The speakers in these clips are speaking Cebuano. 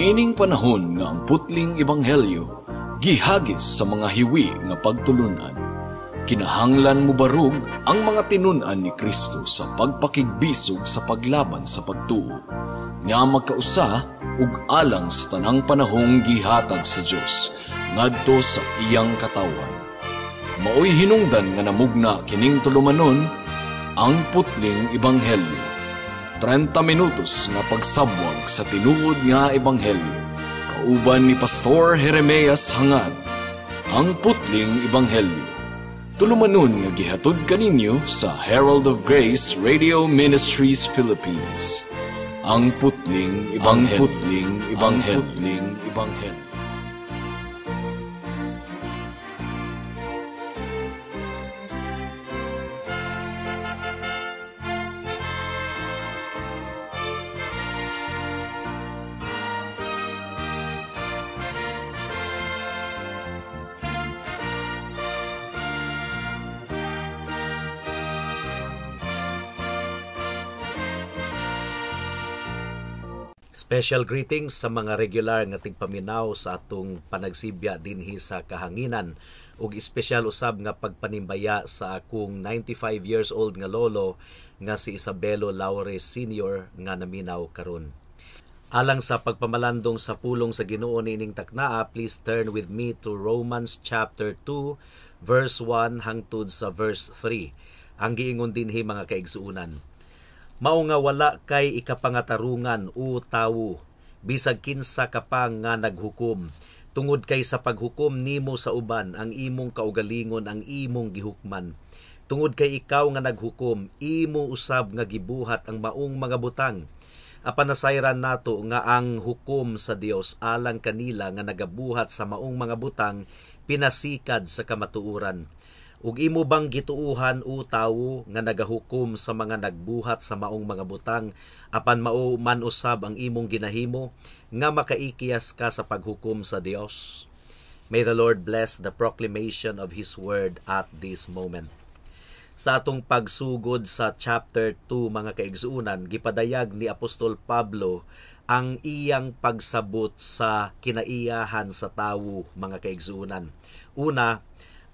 Niining panahon nga ang putling ebanghelyo gihagis sa mga hiwi nga pagtulunan, kinahanglan mobarug ang mga tinun-an ni Kristo sa pagpakigbisog sa paglaban sa pagtuo, nga magkausa ug alang sa tanang panahong gihatag sa Dios ngadto sa iyang katawhan. Maoy hinungdan nga namugna kining tulumanon, Ang Putling Ebanghelyo. 30 minutos nga pagsabwag sa tinuod nga ebanghelyo. Kauban ni Pastor Jeremias Hangad, Ang Putling Ebanghelyo. Tulumanon nga gihatod kaninyo sa Herald of Grace Radio Ministries Philippines. Ang Putling Ebanghelyo. Ang Putling Ebanghelyo. Putling Ebanghelyo. Special greetings sa mga regular nga tigpaminaw sa atong panagsibya dinhi sa kahanginan ug espesyal usab nga pagpanimbaya sa akong 95 years old nga lolo nga si Isabelo Laure Sr. nga naminaw karon. Alang sa pagpamalandong sa pulong sa Ginoo niining taknaa, please turn with me to Romans chapter 2 verse 1 hangtod sa verse 3. Ang giingon dinhi, mga kaigsuonan: "Mao nga wala kay ikapangatarungan, o tawo, bisag kinsa ka pa nga naghukom, tungod kay sa paghukom nimo sa uban, ang imong kaugalingon ang imong gihukman. Tungod kay ikaw nga naghukom, imo usab nga gibuhat ang maong mga butang. Apan nasayran nato nga ang hukom sa Dios alang kanila nga nagabuhat sa maong mga butang pinasikad sa kamatuoran. Ug imo bang gituuhan, o tawo, nga nagahukom sa mga nagbuhat sa maong mga butang, apan mao man usab ang imong ginahimo, nga makaikiyas ka sa paghukom sa Dios?" May the Lord bless the proclamation of His word at this moment. Sa atong pagsugod sa chapter 2, mga kaigsuonan, gipadayag ni Apostol Pablo ang iyang pagsabot sa kinaiyahan sa tawo, mga kaigsuonan. Una,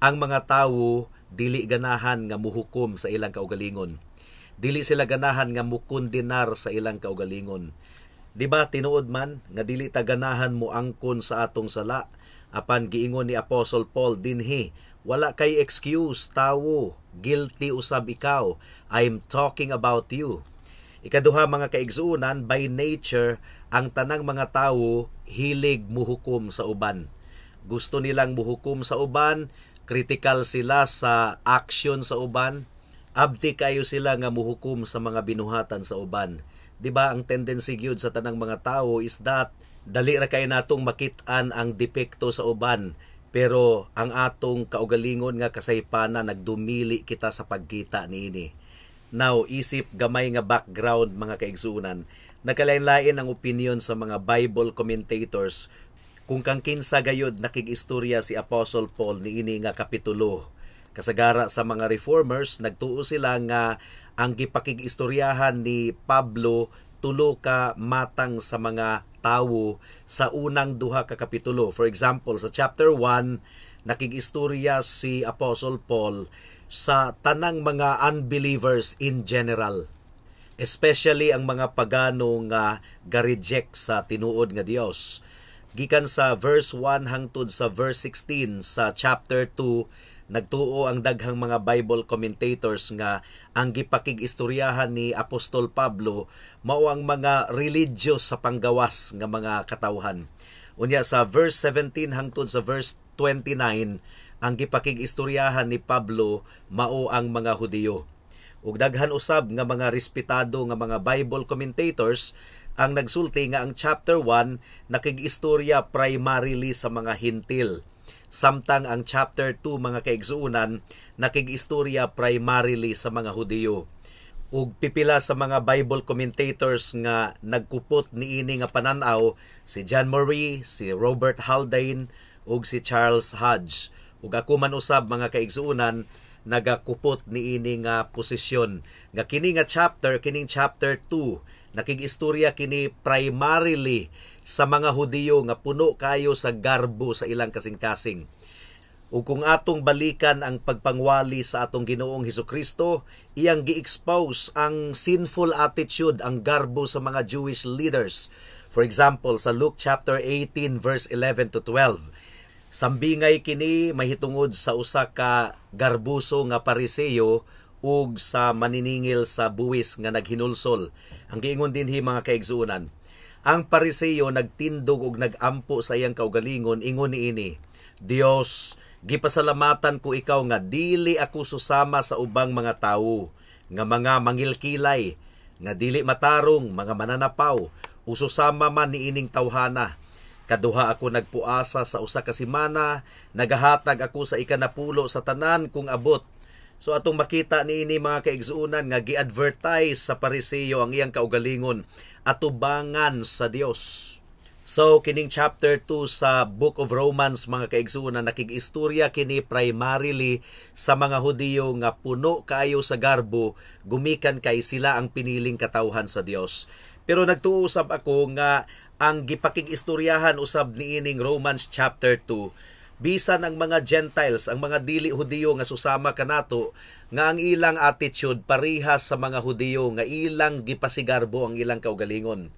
ang mga tawo dili ganahan nga muhukom sa ilang kaugalingon. Dili sila ganahan nga mukundinar sa ilang kaugalingon. Di ba tinuod man nga dili ta ganahan mo angkon sa atong sala? Apan giingon ni Apostle Paul dinhi, wala kay excuse, tawo, guilty usab ikaw. I'm talking about you. Ikaduha, mga kaigsuonan, by nature ang tanang mga tawo hilig muhukom sa uban. Gusto nilang muhukom sa uban, critical sila sa action sa uban, abti kayo sila nga muhukom sa mga binuhatan sa uban. 'Di ba ang tendency gyud sa tanang mga tawo is that dali ra kay natong makit-an ang depekto sa uban, pero ang atong kaugalingon nga kasaypanan nagdumili kita sa pagkita niini. Now, isip gamay nga background, mga kaigsuonan, nagkalain-lain ang opinion sa mga Bible commentators kung kang kinsa gayud nakig-istorya si Apostle Paul niini nga kapitulo. Kasagara sa mga reformers, nagtuo sila nga ang gipakig-istoryahan ni Pablo tulo ka matang sa mga tawo sa unang duha ka kapitulo. For example, sa chapter 1, nakig-istorya si Apostle Paul sa tanang mga unbelievers in general, especially ang mga pagano nga ga-reject sa tinuod nga Dios. Gikan sa verse 1 hangtod sa verse 16 sa chapter 2, nagtuo ang daghang mga Bible commentators nga ang gipakig-istoryahan ni Apostol Pablo mao ang mga religious sa panggawas nga mga katawhan. Unya sa verse 17 hangtod sa verse 29, ang gipakig-istoryahan ni Pablo mao ang mga Hudiyo. Ug daghan usab nga mga respetado nga mga Bible commentators ang nagsulti nga ang chapter 1 nakig-istorya primarily sa mga Hintil, samtang ang chapter 2, mga kaigsuonan, nakig-istorya primarily sa mga Hudiyo. Ug pipila sa mga Bible commentators nga nagkupot niini nga pananaw si John Murray, si Robert Haldane ug si Charles Hodge. Ug ako man usab, mga kaigsuonan, nagakupot niini nga posisyon nga kini nga chapter, kining chapter 2 Nakig-istorya kini primarily sa mga Hudiyo nga puno kayo sa garbo sa ilang kasing-kasing. Ug kung atong balikan ang pagpangwali sa atong Ginoong Hesukristo, iyang gi-expose ang sinful attitude, ang garbo sa mga Jewish leaders. For example, sa Luke chapter 18 verse 11 to 12. Sambingay kini mahitungod sa usa ka garbuso nga Pariseo ug sa maniningil sa buwis nga naghinulsol. Ang giingon dinhi, mga kaigsuonan, ang Pariseo nagtindog ug nagampo sa iyang kaugalingon, ingon niini, "Dios, gipasalamatan ko ikaw nga dili ako susama sa ubang mga tawo nga mga mangilkilay, nga dili matarong, mga mananapaw, ususama man niining tawhana. Kaduha ako nagpuasa sa usa ka semana, nagahatag ako sa ikanapulo sa tanan kong abot." So atong makita niini, mga kaigsuonan, nga gi-advertise sa Pariseo ang iyang kaugalingon atubangan sa Dios. So kining chapter 2 sa Book of Romans, mga kaigsuonan, nakig-istorya kini primarily sa mga Hudiyo nga puno kaayo sa garbo gumikan kay sila ang piniling katawhan sa Dios. Pero nagtuo usab ako nga ang gipakig-istoryahan usab niining Romans chapter 2 bisan ang mga Gentiles, ang mga dili Hudiyo nga susama kanato, nga ang ilang attitude parihas sa mga Hudiyo nga ilang gipasigarbo ang ilang kaugalingon.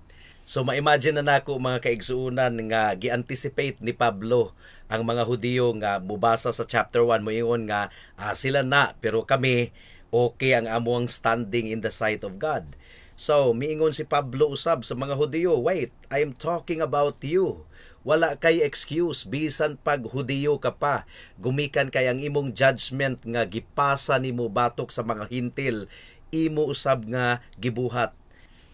So ma-imagine na nako, mga kaigsuonan, nga gi-anticipate ni Pablo ang mga Hudiyo nga mubasa sa chapter 1, moingon nga sila na, pero kami okay ang among standing in the sight of God. So miingon si Pablo usab sa mga Hudiyo, "Wait, I am talking about you. Wala kay excuse bisan pag Hudiyo ka pa gumikan kay ang imong judgment nga gipasa nimo batok sa mga Hintil, imo usab nga gibuhat."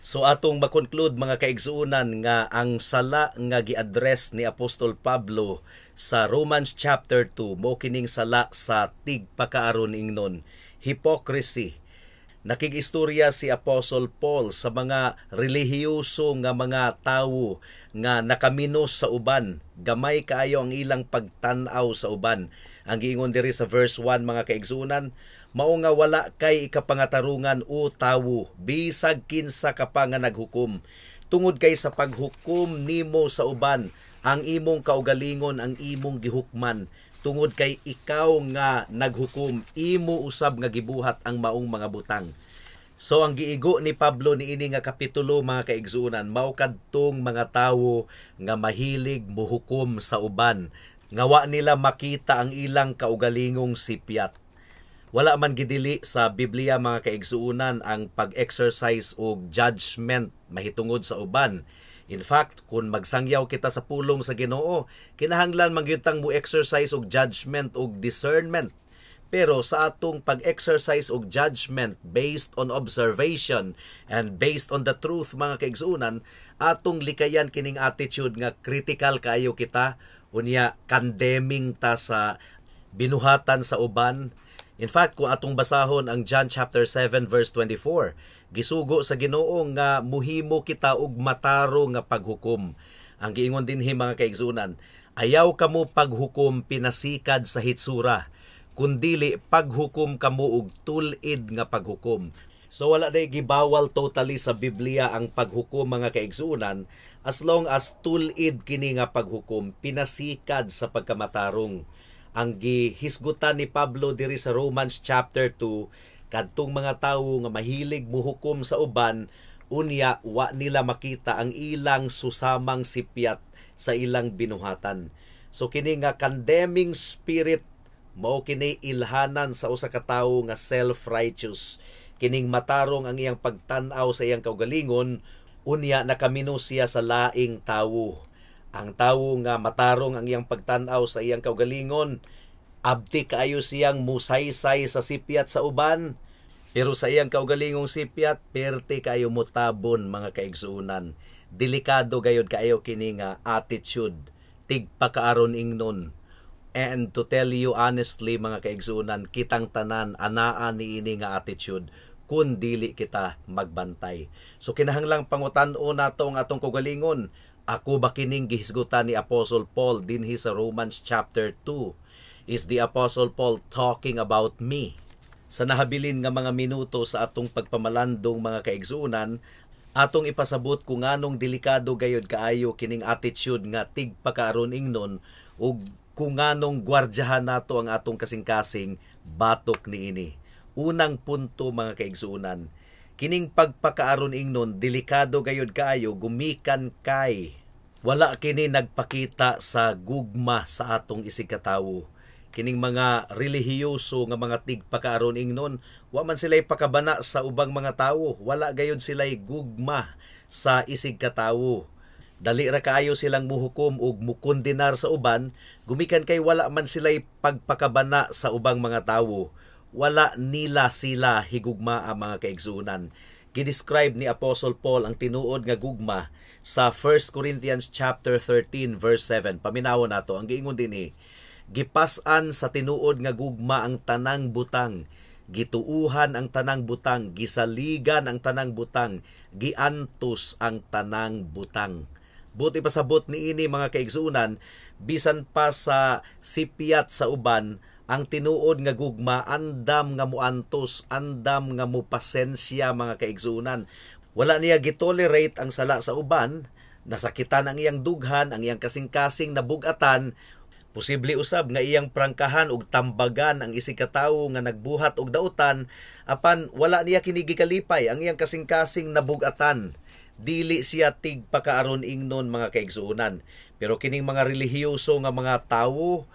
So atong makonclude, mga kaigsuonan, nga ang sala nga gi-address ni Apostol Pablo sa Romans chapter 2 mo kining sala sa tigpakaaron ingnon, hypocrisy. Nakig-istorya si Apostle Paul sa mga relihiyoso nga mga tawo nga nakaminos sa uban, gamay kaayo ang ilang pagtan-aw sa uban. Ang giingon diri sa verse 1, mga kaigsuonan, "Mao nga wala kay ikapangatarungan, o tawo, bisag kinsa ka pa nga naghukom. Tungod kay sa paghukom nimo sa uban, ang imong kaugalingon ang imong gihukman. Tungod kay ikaw nga naghukom, imo usab nga gibuhat ang maong mga butang." So ang giigo ni Pablo niini nga kapitulo, mga kaigsuonan, mao kadtong mga tawo nga mahilig muhukom sa uban nga wa nila makita ang ilang kaugalingong sipyat. Wala man gidili sa Biblia, mga kaigsuonan, ang pag-exercise og judgment mahitungod sa uban. In fact, kung magsangyaw kita sa pulong sa Ginoo, kinahanglan man gyud tang mo exercise og judgment og discernment. Pero sa atong pag-exercise og judgment based on observation and based on the truth, mga kaigsuonan, atong likayan kining attitude nga critical kaayo kita, unya condemning ta sa binuhatan sa uban. In fact, kung atong basahon ang John chapter 7 verse 24, gisugo sa Ginoo nga muhimo kita og matarong nga paghukom. Ang giingon dinhi, mga kaigsuonan, "Ayaw kamo paghukom pinasikad sa hitsura, kundili paghukom kamo og tul-id nga paghukom." So wala day gibawal totally sa Biblia ang paghukom, mga kaigsuonan, as long as tul-id kini nga paghukom pinasikad sa pagkamatarong. Ang gihisgutan ni Pablo diri sa Romans chapter 2 kadtong mga tawo nga mahilig muhukom sa uban, unya wa nila makita ang ilang susamang sipyat sa ilang binuhatan. So kini nga condemning spirit mao kini ilhanan sa usa ka tawo nga self-righteous. Kining matarong ang iyang pagtan-aw sa iyang kaugalingon, unya nakamino siya sa laing tawo. Ang tawo nga matarong ang iyang pagtan-aw sa iyang kaugalingon, abti kaayo siyang musaysay sa sipyat sa uban, pero sa iyang kaugalingong sipyat, perte kaayo mutabon, mga kaigsuonan. Delikado gayod kaayo kini nga attitude, tigpakaaron ingnon. And to tell you honestly, mga kaigsuonan, kitang tanan anaa niini nga attitude kun dili kita magbantay. So kinahanglang pangutan-on nato ang atong kaugalingon. Ako ba kining gihisgutan ni Apostle Paul dinhi sa Romans chapter 2? Is the Apostle Paul talking about me? Sa nahabilin nga mga minuto sa atong pagpamalandong, mga kaigsuonan, Atong ipasabot kung nganong delikado gayud kaayo kining attitude nga tigpakaaron ingnon ug kung nganong gwardyahan nato ang atong kasing-kasing batok niini. Unang punto, mga kaigsuonan, kining pagpakaaron ingnon delikado gayud kaayo gumikan kay wala kini nagpakita sa gugma sa atong isig katawo. Kining mga relihiyoso nga mga tigpakaaron ingnon, wa man sila'y pakabana sa ubang mga tawo, wala gayud sila'y gugma sa isig katawo. Dali ra kaayo silang muhukom ug mukondenar sa uban gumikan kay wala man sila'y pagpakabana sa ubang mga tawo. Wala nila sila higugma ang mga kaigsuonan. Gidescribe ni Apostle Paul ang tinuod nga gugma sa 1 Corinthians chapter 13 verse 7. Paminawon nato ang giingon dinhi: "Gipas-an sa tinuod nga gugma ang tanang butang, gituuhan ang tanang butang, gisaligan ang tanang butang, giantos ang tanang butang." Buot ipasabot niini, mga kaigsuonan, bisan pa sa sipyat sa uban, ang tinuod nga gugma andam nga muantos, andam nga mupasensya, mga kaigsuonan. Wala niya gitolerate ang sala sa uban, nasakitan ang iyang dughan, ang iyang kasing-kasing nabugatan. Posible usab nga iyang prangkahan og tambagan ang isig katawo nga nagbuhat og dautan, apan wala niya kini gikalipay ang iyang kasing-kasing nabugatan. Dili siya tigpakaaron ingnon, mga kaigsuonan. Pero kining mga relihiyoso nga mga tawo,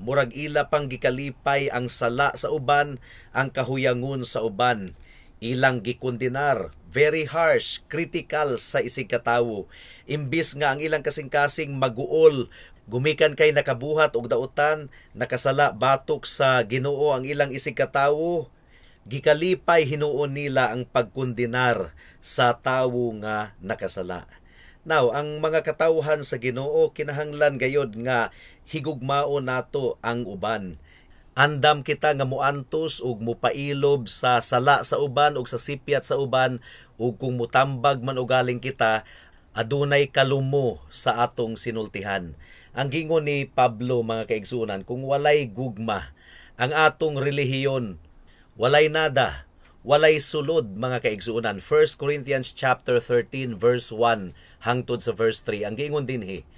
murag ila pang gikalipay ang sala sa uban, ang kahuyangon sa uban. Ilang gikondenar, very harsh, critical sa isig katawo. Imbis nga ang ilang kasing-kasing maguol gumikan kay nakabuhat og dautan, nakasala batok sa Ginoo ang ilang isig katawo, gikalipay hinuon nila ang pagkondenar sa tawo nga nakasala. Now, ang mga katawhan sa Ginoo, kinahanglan gayod nga higugmaon nato ang uban. Andam kita nga muantos ug mupailob sa sala sa uban ug sa sipyat sa uban, ug kung mutambag man ugaling kita, adunay kalumo sa atong sinultihan. Ang gingon ni Pablo, mga kaigsunan, kung walay gugma ang atong relihiyon, walay nada, walay sulod, mga kaigsunan. 1 Corinthians chapter 13 verse 1 hangtod sa verse 3. Ang giingon dinhi: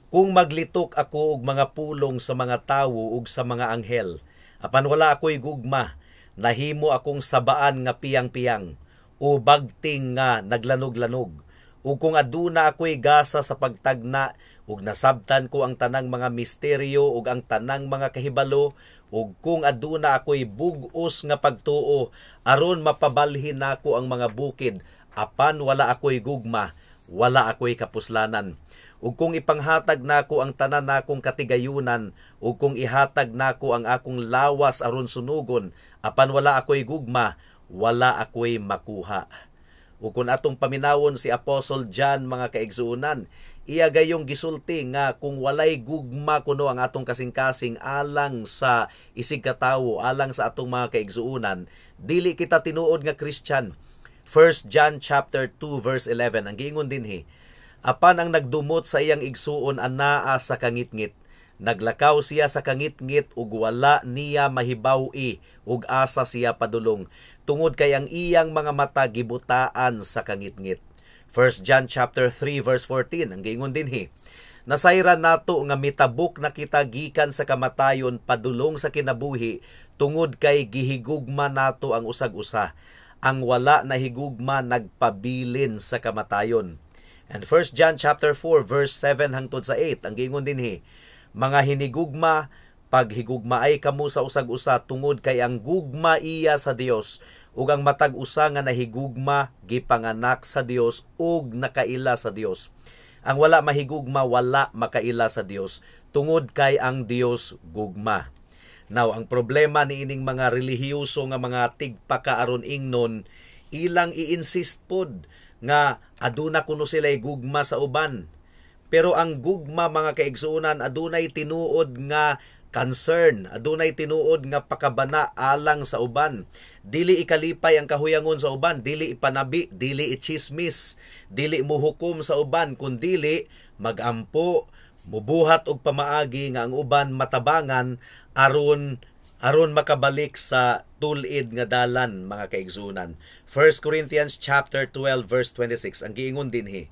"Kung maglitok ako og mga pulong sa mga tawo ug sa mga anghel, apan wala ako'y gugma, nahimo akong sabaan nga piyang-piyang o bagting nga naglanog-lanog. Ug kung aduna ako'y gasa sa pagtagna ug nasabtan ko ang tanang mga misteryo ug ang tanang mga kahibalo, ug kung aduna ako'y bug-os nga pagtuo aron mapabalhin nako ang mga bukid, apan wala ako'y gugma, wala ako'y kapuslanan. Ug kung ipanghatag nako ang tanan nakong katigayunan ug kung ihatag nako ang akong lawas aron sunugon, apan wala ako'y gugma, wala ako'y makuha." Ug kung atong paminawon si Apostle John, mga kaigsuonan, iya gayong gisulti nga kung walay gugma kuno ang atong kasing-kasing alang sa isig katawo, alang sa atong mga kaigsuonan, dili kita tinuod nga Christian. 1 John chapter 2 verse 11, ang giingon dinhi: "Apan ang nagdumot sa iyang igsuon anaa sa kangitngit. Naglakaw siya sa kangitngit ug wala niya mahibaw-i ug asa siya padulong, tungod kay ang iyang mga mata gibutaan sa kangitngit." 1 John chapter 3 verse 14, ang giingon dinhi: "Nasayran nato nga mitabok na kita gikan sa kamatayon padulong sa kinabuhi tungod kay gihigugma nato ang usag-usa. Ang wala nahigugma nagpabilin sa kamatayon." And 1 John chapter 4 verse 7 hangtod sa 8, ang giingon dinhi: "Mga hinigugma, paghigugmaay kamo sa usag-usa tungod kay ang gugma iya sa Dios, ug ang matag usa nga nahigugma gipanganak sa Dios ug nakaila sa Dios. Ang wala mahigugma wala makaila sa Dios tungod kay ang Dios gugma." Now, ang problema niining mga relihiyoso nga mga tigpakaaron ingnon, ilang i-insist pod nga aduna kuno sila gugma sa uban. Pero ang gugma, mga kaigsuonan, adunay tinuod nga concern, adunay tinuod nga pakabana alang sa uban. Dili ikalipay ang kahuyangon sa uban, dili ipanabi, dili ichismis, dili muhukom sa uban, kundili magampo, mubuhat og pamaagi nga ang uban matabangan aron Aron makabalik sa tul-id nga dalan, mga kaigsunan. 1 Corinthians chapter 12 verse 26 ang giingon dinhi.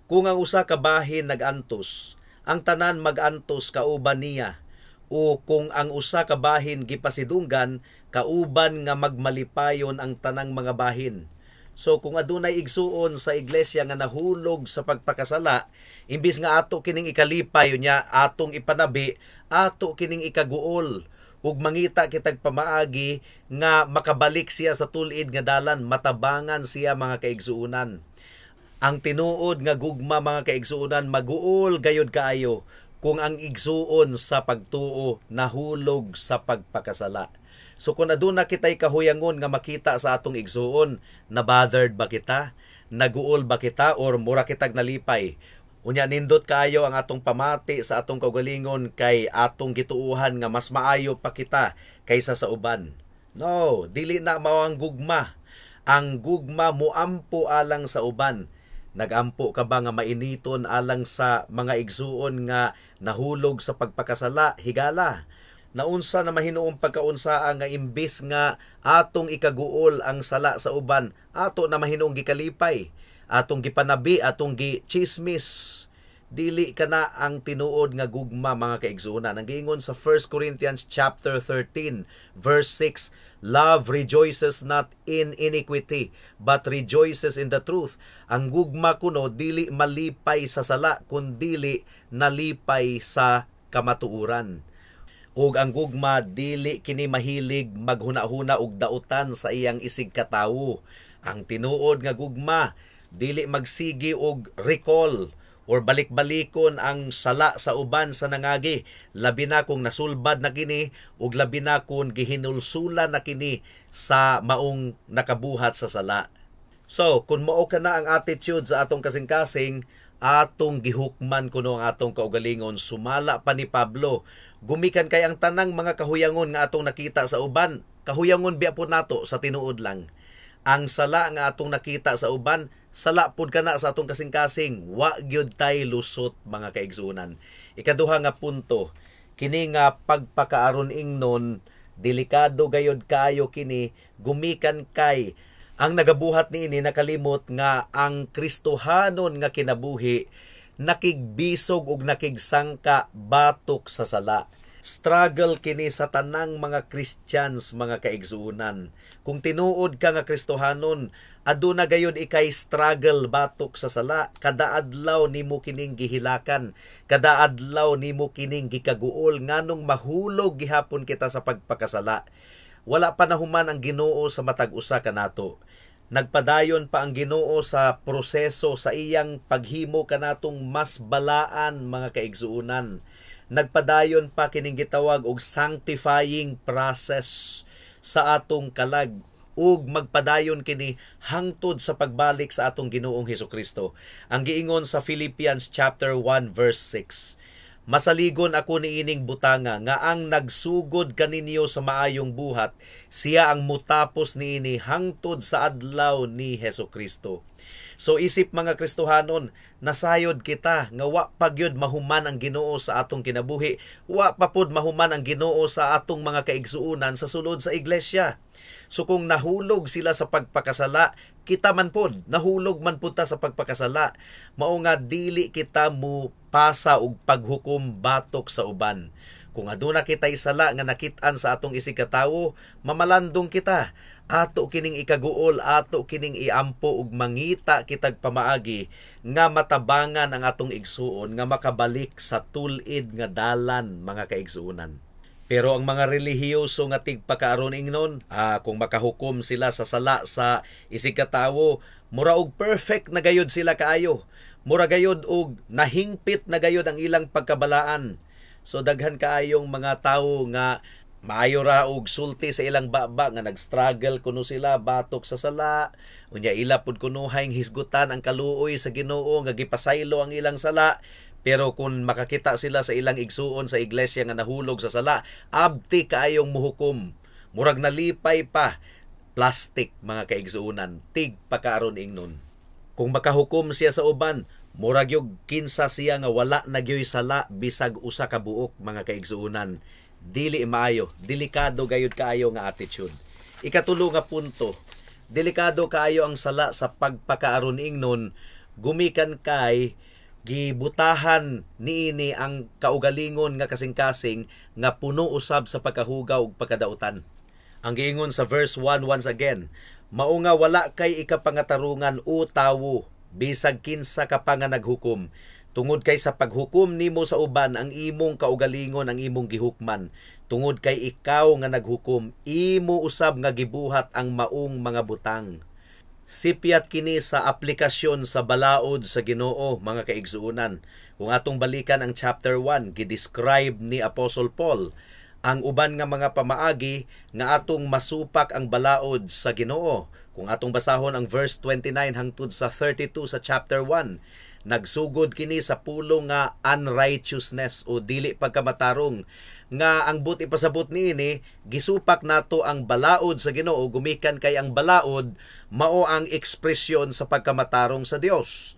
Kung ang usa ka bahin nagantos, ang tanan magantos kauban niya, o kung ang usa ka bahin gipasidunggan, kauban nga magmalipayon ang tanang mga bahin. So kung adunay igsuon sa iglesia nga nahulog sa pagpakasala, imbis nga ato kining ikalipay nya atong ipanabi, ato kining ikaguol ug mangita kitag pamaagi nga makabalik siya sa tul-id nga dalan, matabangan siya, mga kaigsuonan. Ang tinuod nga gugma, mga kaigsuonan, maguol gayud kaayo kung ang igsuon sa pagtuo nahulog sa pagpakasala. So kung aduna kitay kahuyangon nga makita sa atong igsuon, na bothered ba kita? Naguol ba kita or mura kitag nalipay? Unya nindot kaayo ang atong pamati sa atong kaugalingon kay atong gituuhan nga mas maayo pa kita kaysa sa uban. No, dili na mao ang gugma. Ang gugma muampo alang sa uban. Nagampo ka ba nga mainiton alang sa mga igsuon nga nahulog sa pagpakasala? Higala. Naunsa na mahinuong pagkaunsaa nga imbis nga atong ikaguol ang sala sa uban, ato na mahinuong gikalipay, atong gipanabi, atong gichismis? Dili kana ang tinuod nga gugma, mga kaigsuonan. Ang giingon sa 1 Corinthians chapter 13 verse 6, "Love rejoices not in iniquity, but rejoices in the truth." Ang gugma kuno dili malipay sa sala, kundili nalipay sa kamatuoran. Ug ang gugma dili kini mahilig maghuna-huna og dautan sa iyang isig katawo. Ang tinuod nga gugma dili magsigi og recall or balik-balikon ang sala sa uban sa nangagi, labi na kung nasulbad na kini ug labi na kung gihinulsulan na kini sa maong nakabuhat sa sala. So, kung mao kana ang attitude sa atong kasing-kasing, atong gihukman kuno ang atong kaugalingon sumala pa ni Pablo. Gumikan kay ang tanang mga kahuyangon nga atong nakita sa uban, kahuyangon biya po nato sa tinuod lang. Ang sala nga atong nakita sa uban, sala pud kana sa atong kasing-kasing. Wa gyud tay lusot, mga kaigsuonan. Ikaduha nga punto, kini nga pagpakaaron ingnon, delikado gayod kaayo kini gumikan kay ang nagabuhat niini nakalimot nga ang Kristohanon nga kinabuhi nakigbisog ug nakigsangka batok sa sala. Struggle kini sa tanang mga Christians, mga kaigsuonan. Kung tinuod ka nga Kristohanon, aduna gayon ikay struggle batok sa sala. Kada adlaw nimo kining gihilakan, kada adlaw nimo kining gikaguol nganong mahulog gihapon kita sa pagpakasala. Wala pa nahuman ang Ginoo sa matag usa kanato. Nagpadayon pa ang Ginoo sa proseso sa iyang paghimo kanatong mas balaan, mga kaigsuonan. Nagpadayon pa kining gitawag og sanctifying process sa atong kalag ug magpadayon kini hangtod sa pagbalik sa atong Ginoong Hesukristo. Ang giingon sa Philippians chapter 1 verse 6, "Masaligon ako niining butanga nga ang nagsugod kaninyo sa maayong buhat, siya ang mutapos niini hangtod sa adlaw ni Hesukristo." So isip mga Kristohanon, nasayod kita nga wa pa gyud mahuman ang Ginoo sa atong kinabuhi, wa pa pud mahuman ang Ginoo sa atong mga kaigsuonan sa sulod sa iglesia. So kung nahulog sila sa pagpakasala, kita man pod, nahulog man pud ta sa pagpakasala. Mao nga dili kita mo pasa og paghukom batok sa uban. Kung aduna kitay sala nga nakit-an sa atong isig katawo, mamalandong kita. Ato kining ikaguol, ato kining iampo ug mangita kitag pamaagi nga matabangan ang atong igsuon nga makabalik sa tul-id nga dalan, mga kaigsuonan. Pero ang mga relihiyoso nga tigpakaaron ingnon, kung makahukom sila sa sala sa isig katawo, mura og perfect na gayod sila kaayo. Mura gayod og nahingpit na gayod ang ilang pagkabalaan. So daghan kaayong mga tawo nga maayo ra og sulti sa ilang baba nga nag-struggle kuno sila batok sa sala. Unya ila pud kunuhay hisgutan ang kaluoy sa Ginoo nga gipasaylo ang ilang sala. Pero kung makakita sila sa ilang igsuon sa iglesia nga nahulog sa sala, abti kaayong muhukom. Murag nalipay pa. Plastic, mga kaigsuonan, tig pakaaron ingnon. Kung makahukom siya sa uban, murag yung kinsa siya nga wala na gyoy sala bisag usa ka buok, mga kaigsuonan. Dili maayo, delikado gayud kaayo nga attitude. Ikatulo nga punto, delikado kaayo ang sala sa pagpakaaron ingnon gumikan kay gibutahan niini ang kaugalingon nga kasing-kasing nga puno usab sa pagkahugaw ug pagkadautan. Ang giingon sa verse 1 once again, mao nga wala kay ikapangatarungan, o tawo, bisag kinsa ka pa nga naghukom, tungod kay sa paghukom nimo sa uban, ang imong kaugalingon ang imong gihukman, tungod kay ikaw nga naghukom, imo usab nga gibuhat ang maong mga butang. Sipyat kini sa aplikasyon sa balaod sa Ginoo, mga kaigsuonan. Kung atong balikan ang chapter 1, gi-describe ni Apostle Paul ang uban nga mga pamaagi nga atong masupak ang balaod sa Ginoo. Kung atong basahon ang verse 29 hangtod sa 32 sa chapter 1, nagsugod kini sa pulong nga unrighteousness o dili pagkamatarong, nga ang buot ipasabot niini, gisupak nato ang balaod sa Ginoo gumikan kay ang balaod mao ang ekspresyon sa pagkamatarong sa Dios.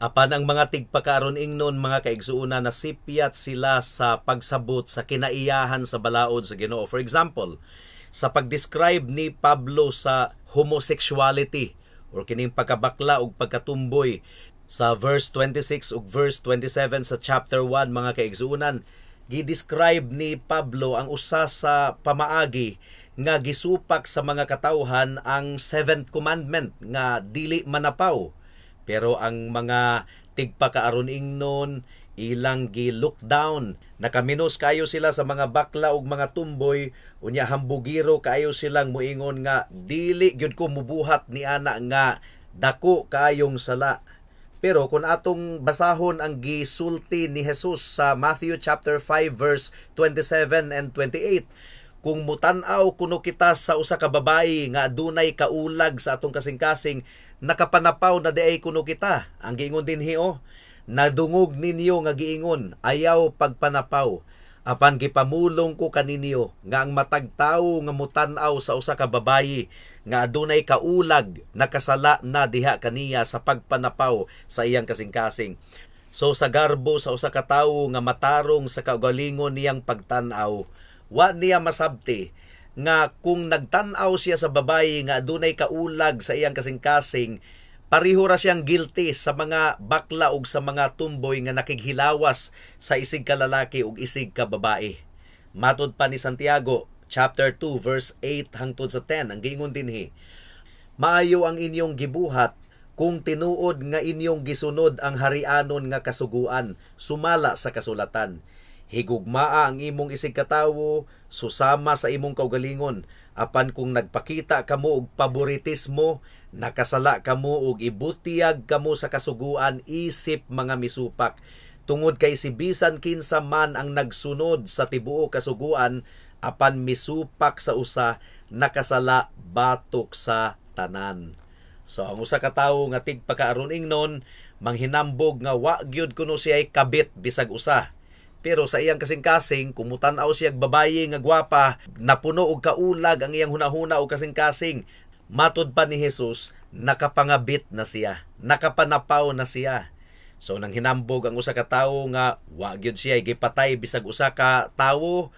Apan ang mga tigpakaaron ingnon, mga kaigsuonan, nasipyat sila sa pagsabot sa kinaiyahan sa balaod sa Ginoo. For example, sa pag-describe ni Pablo sa homosexuality or kining pagkabakla ug pagkatumboy sa verse 26 ug verse 27 sa chapter 1, mga kaigsuonan, gi-describe ni Pablo ang usa sa pamaagi nga gisupak sa mga katawhan ang seventh commandment nga dili manapaw. Pero ang mga tigpakaaron ingnon, ilang gi-look down. Nakaminos kayo sila sa mga bakla ug mga tumboy, unya hambugiro kayo silang muingon nga dili gyud ko mubuhat ni ana nga dako kayong sala. Pero kung atong basahon ang gisulti ni Jesus sa Matthew chapter 5 verse 27 and 28, kung mutan-aw kuno kita sa usa ka babayi nga adunay kaulag sa atong kasing-kasing, nakapanapaw na diay kuno kita. Ang giingon dinhi, oh, nadungog ninyo nga giingon, ayaw pagpanapaw. Apan gipamulong ko kaninyo nga ang matag tawo nga mutan-aw sa usa ka babayi nga adunay kaulag, nakasala na diha kaniya sa pagpanapaw sa iyang kasing-kasing. So sa garbo sa usa ka tawo nga matarong sa kaugalingon niyang pagtan-aw, wa niya masabti nga kung nagtan-aw siya sa babayi nga adunay kaulag sa iyang kasing-kasing, pareho ra siyang guilty sa mga bakla ug sa mga tumboy nga nakighilawas sa isig ka lalaki ug isig ka babae. Matod pa ni Santiago chapter 2 verse 8 hangtod sa 10, ang giingon dinhi, maayo ang inyong gibuhat kung tinuod nga inyong gisunod ang harianon nga kasuguan sumala sa kasulatan. Higugmaa ang imong isig katawo susama sa imong kaugalingon. Apan kung nagpakita kamo og paboritismo, nakasala kamo og ibutiyag kamo sa kasuguan isip mga misupak. Tungod kay si bisan kinsa man ang nagsunod sa tibuok kasuguan apan misupak sa usa, nakasala batok sa tanan. So ang usa ka tawo nga tigpakaaron ingnon, manghinambog nga wa gyud kuno siya kabit bisag usa. Pero sa iyang kasing-kasing, kung mutan-aw siya babayi nga gwapa, napuno og kaulag ang iyang hunahuna og kasing-kasing. Matod pa ni Jesus, nakapangabit na siya, nakapanapaw na siya. So nang hinambog ang usa ka tawo nga wa gyud siya gipatay bisag usa ka tawo,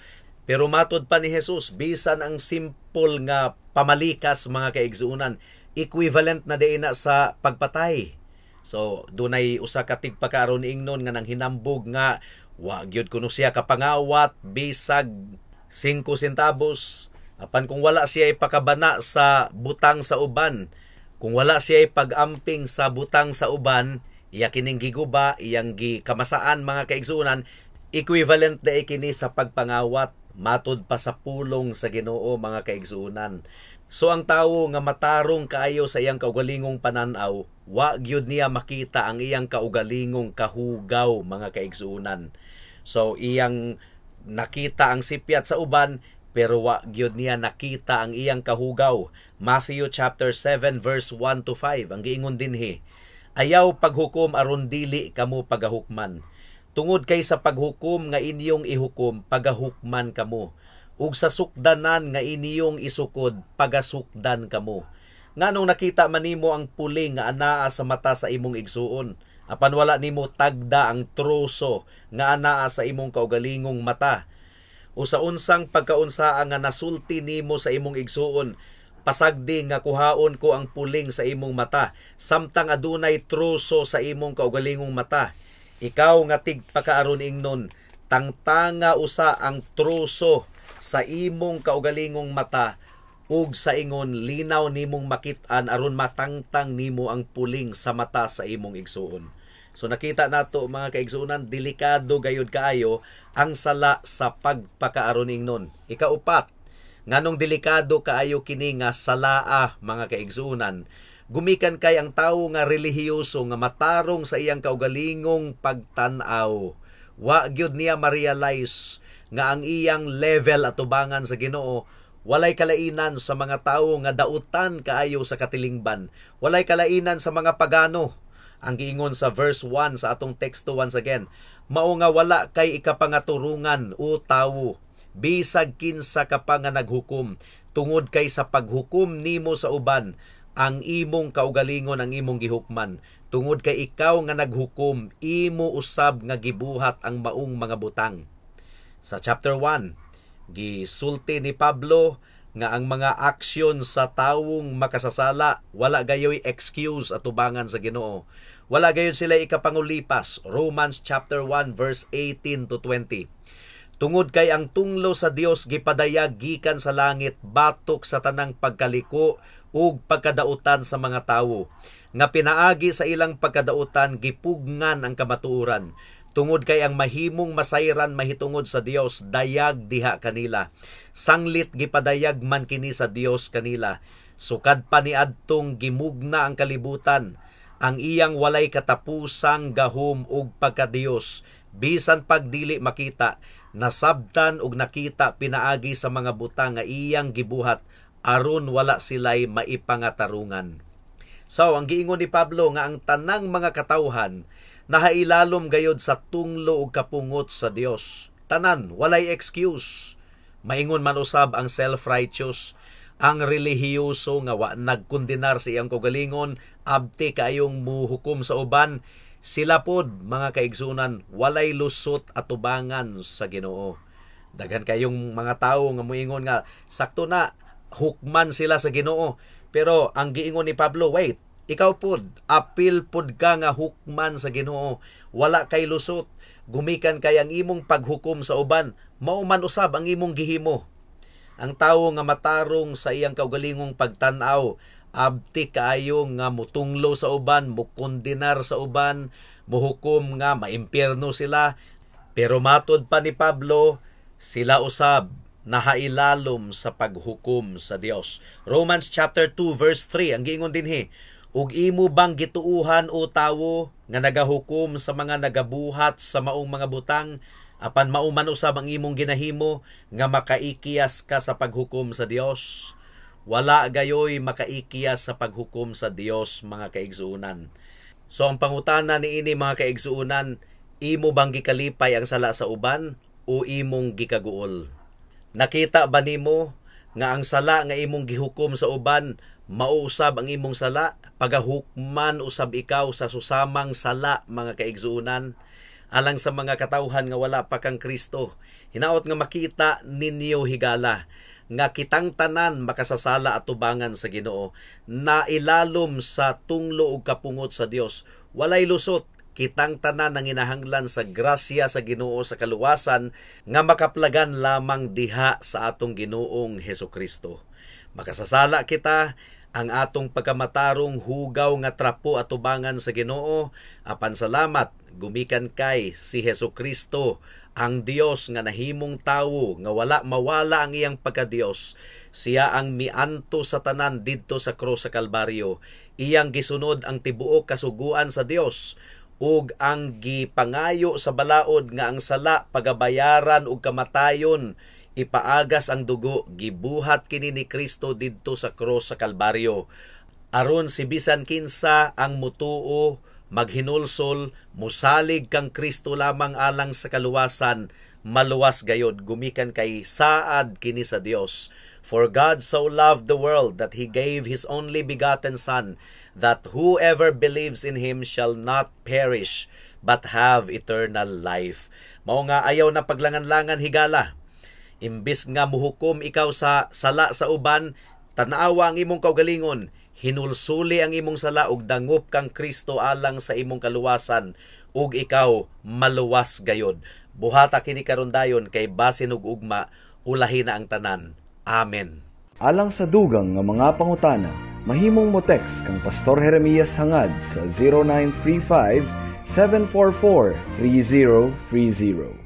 pero matod pa ni Jesus, bisan ang simple nga pamalikas, mga kaigsuonan, equivalent na diay na sa pagpatay. So dunay usa ka tigpakaron ingnon nga nang hinambog nga wa gyud kuno siya kapangawat bisag 5 centavos, apan kung wala siya ipakabana sa butang sa uban, kung wala siya ipag-amping sa butang sa uban, iya kining giguba, iyang gikamasaan, mga kaigsuonan, equivalent na kini sa pagpangawat matod pa sa pulong sa Ginoo, mga kaigsuonan. So ang tawo nga matarong kaayo sa iyang kaugalingong pananaw, wa gyud niya makita ang iyang kaugalingong kahugaw, mga kaigsuonan. So iyang nakita ang sipyat sa uban, pero wa gyud niya nakita ang iyang kahugaw. Matthew chapter 7 verse 1 to 5, ang giingon dinhi, ayaw paghukom aron dili kamo pagahukman. Tungod kay sa paghukom nga inyong ihukom, pagahukman kamo. Ug sa sukdanan nga inyong isukod, pagasukdan kamo. Nganong nakita man nimo ang puling nga anaa sa mata sa imong igsuon, apan wala nimo tagda ang troso nga anaa sa imong kaugalingong mata? O sa unsang pagkaunsaa nga nasulti nimo sa imong igsuon, "Pasagdi nga kuhaon ko ang puling sa imong mata," samtang adunay troso sa imong kaugalingong mata? Ikaw nga tigpakaaron ingnon, tangtanga usa ang troso sa imong kaugalingong mata ug sa ingon linaw nimong makit-an aron matangtang nimo ang puling sa mata sa imong igsuon. So nakita nato, mga kaigsuonan, delikado gayud kaayo ang sala sa pagpakaaron ingnon. Ikaupat, nganong delikado kaayo kini nga salaa, mga kaigsuonan, gumikan kay ang tawo nga relihiyoso nga matarong sa iyang kaugalingong pagtan-aw, wa gyud niya ma-realize nga ang iyang level atubangan sa Ginoo walay kalainan sa mga tawo nga dautan kaayo sa katilingban, walay kalainan sa mga pagano. Ang giingon sa verse 1 sa atong teksto once again, "Mao nga wala kay ikapangaturungan, o tawo, bisag kinsa ka pa nga naghukom, tungod kay sa paghukom nimo sa uban, ang imong kaugalingon ang imong gihukman, tungod kay ikaw nga naghukom, imo usab nga gibuhat ang maong mga butang." Sa chapter 1, gisulti ni Pablo nga ang mga aksyon sa tawong makasasala wala gayoy excuse atubangan sa Ginoo. Wala gayon sila ikapangulipas. Romans chapter 1 verse 18 to 20. Tungod kay ang tunglo sa Dios gipadayag gikan sa langit batok sa tanang pagkaliko ug pagkadautan sa mga tawo nga pinaagi sa ilang pagkadautan gipugngan ang kamatuoran, tungod kay ang mahimong masayran mahitungod sa Dios dayag diha kanila, sanglit gipadayag man kini sa Dios kanila. Sukad pa niadtong gimugna ang kalibutan, ang iyang walay katapusang gahom ug pagkadiyos, bisan pagdili makita, nasabtan ug nakita pinaagi sa mga butang nga iyang gibuhat, aron wala sila'y maipangatarungan. So, ang giingon ni Pablo nga ang tanang mga katawhan nahailalom gayod sa tunglo ug kapungot sa Dios. Tanan, walay excuse. Maingon man usab ang self-righteous, ang relihiyoso nga wa nagkondenar sa iyang kaugalingon, abti kaayong muhukom sa uban, sila pod, mga kaigsunan, walay lusot atubangan sa Ginoo. Daghan kayong mga tawo nga muingon nga sakto na hukman sila sa Ginoo. Pero ang giingon ni Pablo, wait, ikaw pod, apil pod ka nga hukman sa Ginoo. Wala kay lusot. Gumikan kay ang imong paghukom sa uban, mao man usab ang imong gihimo. Ang tawo nga matarong sa iyang kaugalingong pagtan-aw, abti kaayo nga mutunglo sa uban, mukondenar sa uban, muhukom nga maimpierno sila. Pero matod pa ni Pablo, sila usab nahailalom sa paghukom sa Dios. Romans chapter 2 verse 3 ang giingon dinhi, "Ug imo bang gituuhan, o tawo, nga nagahukom sa mga nagabuhat sa maong mga butang, apan mao man usab ang imong ginahimo, nga makaikiyas ka sa paghukom sa Dios?" Wala gayoy makaikiyas sa paghukom sa Dios, mga kaigsuonan. So ang pangutana niini, mga kaigsuonan, imo bang gikalipay ang sala sa uban o imong gikaguol? Nakita ba nimo nga ang sala nga imong gihukom sa uban mauusab ang imong sala? Pagahukman usab ikaw sa susamang sala, mga kaigsuonan. Alang sa mga katawhan nga wala pa kang Kristo, hinaot nga makita ninyo higala nga kitang tanan makasasala atubangan sa Ginoo, na ilalom sa tunglo ug kapungot sa Dios. Walay lusot, kitang tanan ang inahanglan sa grasya sa Ginoo sa kaluwasan nga makaplagan lamang diha sa atong Ginoong Hesukristo. Makasasala kita, ang atong pagkamatarong hugaw nga trapo atubangan sa Ginoo, apan salamat gumikan kay si Hesukristo, ang Dios nga nahimong tawo nga wala mawala ang iyang pagkadios. Siya ang mianto sa tanan didto sa krus sa Kalbaryo. Iyang gisunod ang tibuok kasuguan sa Dios ug ang gipangayo sa balaod nga ang sala pagabayaran og kamatayon, ipaagas ang dugo, gibuhat kini ni Kristo didto sa krus sa Kalbaryo aron si bisan kinsa ang mutuo, maghinulsol, musalig kang Kristo lamang alang sa kaluwasan, maluwas gayod gumikan kay saad kini sa Dios. For God so loved the world that he gave his only begotten Son, that whoever believes in him shall not perish but have eternal life. Mao nga ayaw na paglangan-langan higala. Imbis nga muhukom ikaw sa sala sa uban, tanawa ang imong kaugalingon, hinulsuli ang imong sala ug dangop kang Kristo alang sa imong kaluwasan ug ikaw maluwas gayod. Buhata kini karon dayon kay basin ug ugma ulahi na ang tanan. Amen. Alang sa dugang nga mga pangutana, mahimong mo text kang Pastor Jeremias Hangad sa 0935 744 3030.